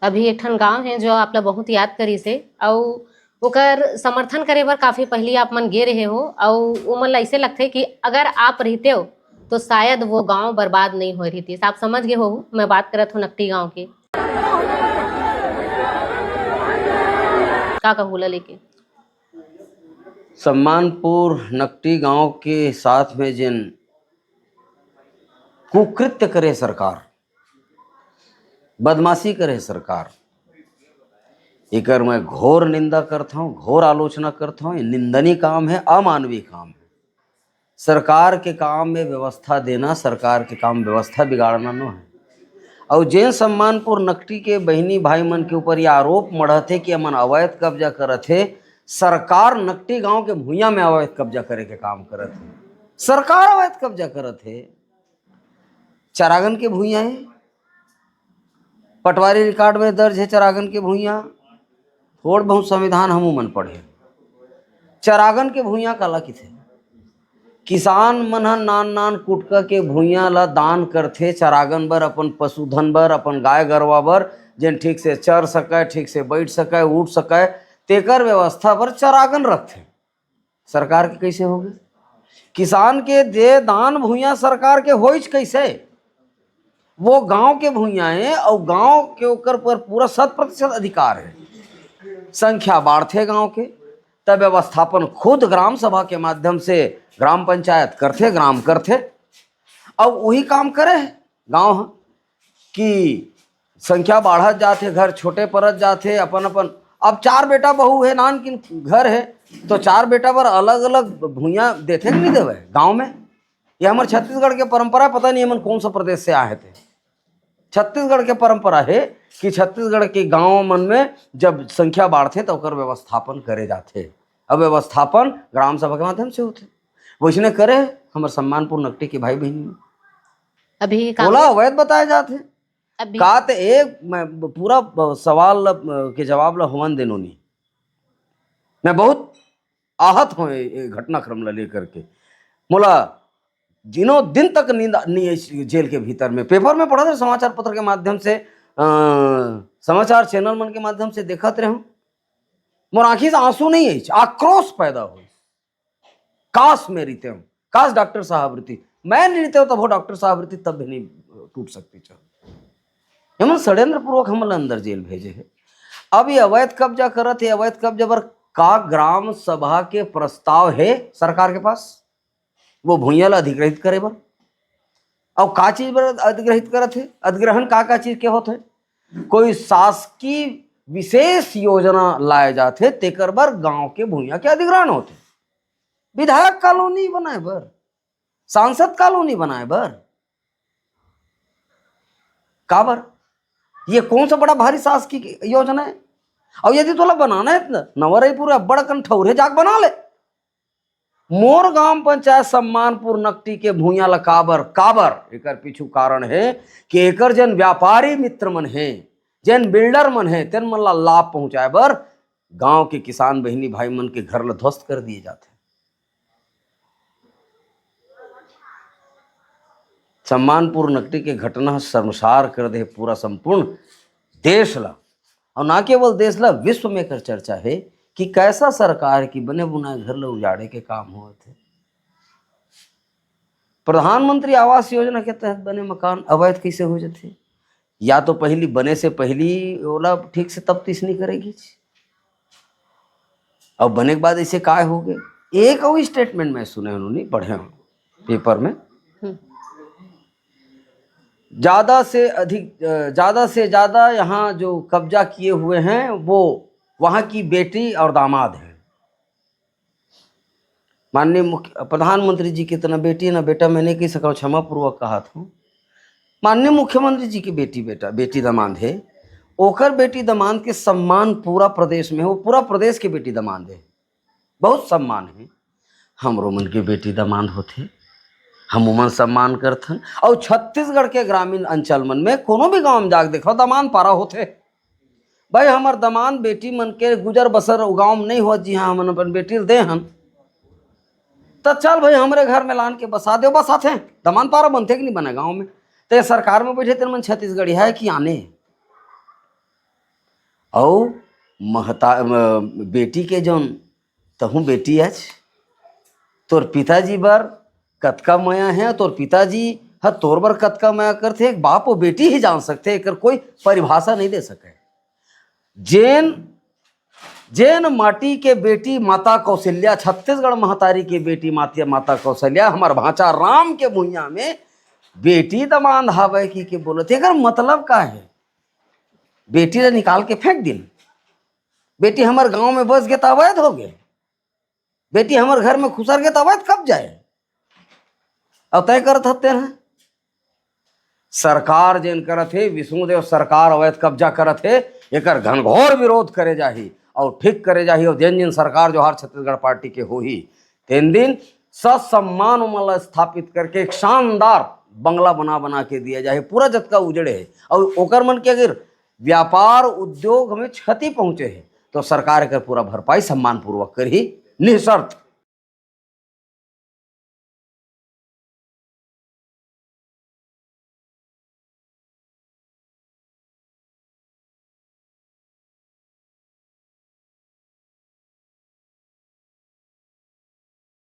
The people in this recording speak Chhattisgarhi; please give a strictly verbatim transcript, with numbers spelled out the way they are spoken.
अभी एक ठन गांव हे जो आप ला बहुत याद करिस हे, अउ ओकर समर्थन करे बर काफी पहिली आप मन गे रहे हो, अउ ओमन ला अइसे लगथे कि अगर आप रहिते हो तो शायद वो गांव बर्बाद नहीं होय रहितिस। आप समझ गए हो, मैं बात करत हूँ नकटी गांव के। का कहूँ ला लेके? सम्मानपुर नकटी गांव के साथ में जेन कुकृत्य करे सरकार, बदमाशी करे सरकार, एकर मैं घोर निंदा करत हूँ, घोर आलोचना करत हूँ। ये निंदनीय काम है, अमानवीय काम है। सरकार के काम में व्यवस्था देना, सरकार के काम व्यवस्था बिगाड़ना नो है। अउ जेन सम्मानपुर नकटी के बहिनी भाई मन के ऊपर ये आरोप मढ़त हे कि एमन अवैध कब्जा करत हे, सरकार नकटी गांव के भुइयां में अवैध कब्जा करे के काम करत हे। सरकार अवैध कब्जा करत हे। चरागन के भुइयां हे, पटवारी रिकॉर्ड में दर्ज हे चरागन के भुइयां। थोड़ बहुत संविधान हमू मन पढ़े। चरागन के भुइयां काला किथे? किसान मन ह नान नान कुटका के भुइयां ला दान करथे चरागन बर, अपन पशुधन बर, अपन गाय गरवा बर, जेन ठीक से चर सकय, ठीक से बैठ सकय, उठ सकय, तेकर व्यवस्था बर चरागन रखथे। सरकार के कैसे होगे? किसान के दे दान भुइयां सरकार के होइच कैसे? वो गांव के भुइयां हे अउ गांव के ओकर पर पूरा शत प्रतिशत अधिकार हे। संख्या बाढ़थे गांव के, तब व्यवस्थापन खुद ग्राम सभा के माध्यम से ग्राम पंचायत करथे, ग्राम करथे। अउ वही काम करे हे गांव ह कि संख्या बाढ़त जाथे, घर छोटे परत जाथे, अपन अपन। अब चार बेटा बहू हे, नानकिन घर हे, तो चार बेटा बर अलग अलग भुइयां देथे कि नहीं देवे गांव में? ये हमर छत्तीसगढ़ के परंपरा, पता नहीं हमन कौन सा प्रदेश से आए थे। छत्तीसगढ़ के परंपरा हे कि छत्तीसगढ़ के गांव मन में जब संख्या बाढ़थे तो ओकर व्यवस्थापन करे जाथे। अब व्यवस्थापन ग्राम सभा के माध्यम से होथे। वैसने करे हमर सम्मानपुर नकटी के भाई बहिनी मन। अभी ओला अवैध बताए जाथे। अभी का ते एक मैं पूरा ब-, सवाल ल, के जवाब ल होवन देनो नहीं। मैं बहुत आहत हों ये, ये घटनाक्रम ला लेकर के। मोला दिनों दिन तक नींद नहीं आई जेल के भीतर में। पेपर में पढ़त रहेंव, समाचार पत्र के माध्यम से, अ, समाचार चैनल मन के माध्यम से देखत रहेंव। मोर आंखी से आंसू नहीं आई, आक्रोश पैदा होइस। काश मैं रहितेंव, काश डॉक्टर साहब रहिते। मैं नहीं रहितेंव, तब वो डॉक्टर साहब रहिते, तब भी नहीं टूट सकती चल। एमन षड्यंत्र पूर्वक हमन ला अंदर जेल भेजे हे। अब ये अवैध कब्जा करत हे, अवैध कब्जा बर का ग्राम सभा के प्रस्ताव हे सरकार के पास वो भुइयां ला अधिग्रहित करे बर? अउ का चीज बर अधिग्रहित करत हे? अधिग्रहण का का चीज के होत हे? कोई शासकीय विशेष योजना लाए जाथे, तेकर बर गांव के भुइयां के अधिग्रहण होथे। विधायक कॉलोनी बनाए बर, सांसद कॉलोनी बनाए बर, काबर? ये कौन सा बड़ा भारी शासकीय योजना है? और यदि तोला बनाना है त नवा रायपुर अब्बड़ अकन ठौर हे, जाके बना ले। मोर ग्राम पंचायत सम्मानपुर नकटी के भुइयां ला काबर, काबर? एकर पीछू कारण हे कि एकर जेन व्यापारी मित्र मन हे, जेन बिल्डर मन हे, तेन मन ला लाभ पहुंचाए बर गांव के किसान बहिनी भाई मन के घर ला ध्वस्त कर दिए जाथे। सम्मानपुर नकटी के घटना ह शर्मसार कर दे पूरा संपूर्ण देश ला, और ना केवल देश ला, विश्व में एकर चर्चा हे कि कैसा सरकार की बने बुनाए घर ला उजाड़े के काम होवत हे। प्रधानमंत्री आवास योजना के तहत बने मकान अवैध कैसे हो जाथे? या तो पहली बने से पहली ओला ठीक से तफ्तीश नहीं करेगी। अब बने के बाद ऐसे काय हो गए? एक अउ स्टेटमेंट मैं सुने हूं, नहीं पढ़े हूं पेपर में। हम्म। ज्यादा से अधिक, अ, ज्यादा से ज्यादा यहाँ जो कब्जा किए हुए हैं वो वहाँ की बेटी और दामाद हैं। माननीय मुख्य, प्रधानमंत्री जी के इतना बेटी ना बेटा मैं नहीं कह सका हूँ, क्षमा पूर्वक कहा था। माननीय मुख्यमंत्री जी की बेटी, बेटा, बेटी दामाद है, ओकर बेटी दामाद के सम्मान पूरा प्रदेश में हो, पूरा प्रदेश के बेटी दामाद है, बहुत सम्मान है। हमरो मन के बेटी दामाद होथे, हम ओमन सम्मान करथन। अउ छत्तीसगढ़ के ग्रामीण अंचल मन में कोनो भी गांव में जाके देखो, दामाद पारा होथे। भाई, हमर दामाद बेटी मन के गुजर बसर ओ गांव में नहीं होत, जिहां हमन अपन बेटी ल दे हन, त चल भाई, हमरे घर में लान के बसा दे, बसाथे। दामाद पारा बनथे कि नहीं बने गांव में? ते सरकार में बैठे तेन मन छत्तीसगढ़िया है कि आने? अउ महता-, म-, बेटी के जौन, तहूँ बेटी अच, तोर पिताजी बर कतका मया हे, तोर पिताजी ह तोर बर कतका मया करथे, एक बाप अउ बेटी ही जान सकथे, एकर कोई परिभाषा नहीं दे सके। जेन, जेन माटी के बेटी माता कौशल्या, छत्तीसगढ़ महतारी के बेटी माता, माता कौशल्या, हमर भांचा राम के भुइयां में बेटी दमांद हावय कि के बोलत, एकर मतलब का हे? बेटी ला निकाल के फेंक दिन। बेटी हमर गांव में बस गे त अवैध हो गे। बेटी हमर घर में खुसर गे त अवैध कब्जा हे। अउ तय करत हते हैं। सरकार जेन करत हे, विष्णुदेव सरकार अवैध कब्जा करत हे, एकर घनघोर विरोध करे जाही अउ ठीक करे जाही। अउ जेन जेन सरकार जोहार छत्तीसगढ़ पार्टी के होही, तेन दिन ससम्मान ओमन ला स्थापित करके एक शानदार बंगला बना बना के दिया जाही, पूरा जतका उजड़े हे। अउ ओकर मन के अगर व्यापार उद्योग में क्षति पहुंचे हे, तो सरकार एकर पूरा भरपाई सम्मानपूर्वक करही, निःशर्त।